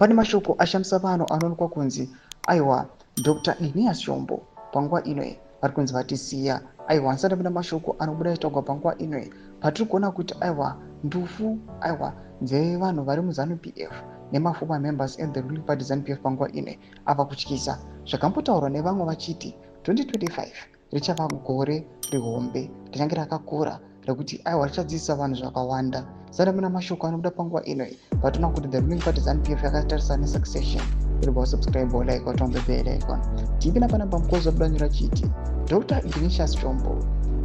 Pane mashoko ashamisa vanhu anoonekwa kunzi aiwa, Dr Ignatius Chombo panguva ino vari kunzi vatisiya. Aiwa, handisati ndapinda mashoko anobuda achitaurwa panguva ino patiri kuona kuti aiwa, ndufu aiwa dzevanhu vari muZANU PF nemaformer members in the ruling party ZANU PF panguva ino ava kutyisa. Zvakambotaurwa nevamwe vachiti 2025 richava gore rihombe, richange rakakura, rekuti aiwa, richadzidzisa vanhu zvakawanda. Sati muna mashoko anobuda panguva ino patinoona kuti the ruling party ZANU PF yakatarisana nesuccession. Uri subscribe, like, turn on the bell icon. Tipinda panapa, mukozi wabuda nyora chiti Dr Ignatius Chombo,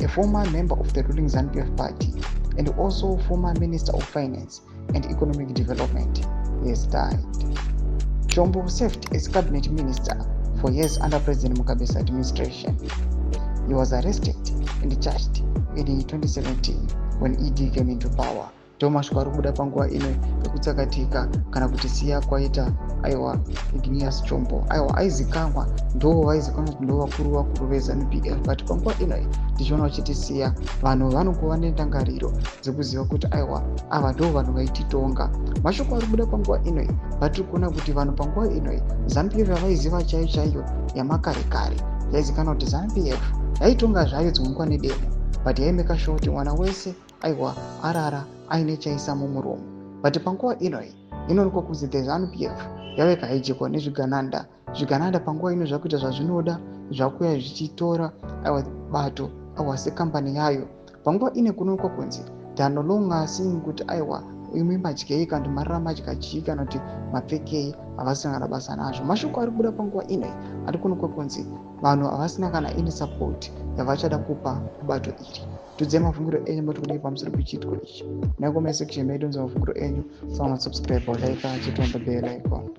a former member of the ruling ZANU PF party and also former Minister of Finance and Economic Development, has died. Chombo served as cabinet minister for years under President Mugabe's administration. He was arrested and charged in 2017 when ED came into power. Ndo mashoko ari kubuda panguva ino ekutsakatika kana kuti siya kwaita aiwa Ignatius Chombo. Aiwa, aizikanwa, ndo vaizikanwa kuti ndo vakuru vakuru veZANU PF, but panguva ino tichiona vachitisiya, vanhu vanongova nendangariro dzekuziva kuti aiwa, ava ndo vanhu vaititonga. Mashoko ari kubuda panguva ino vatiri kuona kuti vanhu panguva ino ZANU PF yavaiziva chaiyo chaiyo yamakare kare yaizikanwa kuti ZANU PF yaitonga zvayo dzimwe nguva nedemo, but yaimeka sure kuti mwana wese aiwa arara aine chaisa mumuromo. But panguva inoi inoonekwa kunzi the ZANU PF yave kaijekwa nezvigananda. Zvigananda panguva ino zvakuita zvazvinoda, zvakuya zvichitora aiwa bato aiwa sekambani yayo. Panguva ine kunoonekwa kunzi they are no longer seeing kuti aiwa, imwe madyei kana kuti marara madya chii kana kuti mapfekei, havasina kana basa nazvo. Mashoko ari kubuda panguva inoi ari kuonekwa kunzi vanhu havasina kana any support yavachada kupa kubato iri. Tiudzei mafungiro enyu, moti kudii pamusoro pechiitiko ichi? Mucomment section medu, unza mafungiro enyu. Sauna subscribe, like, turn on the bell icon.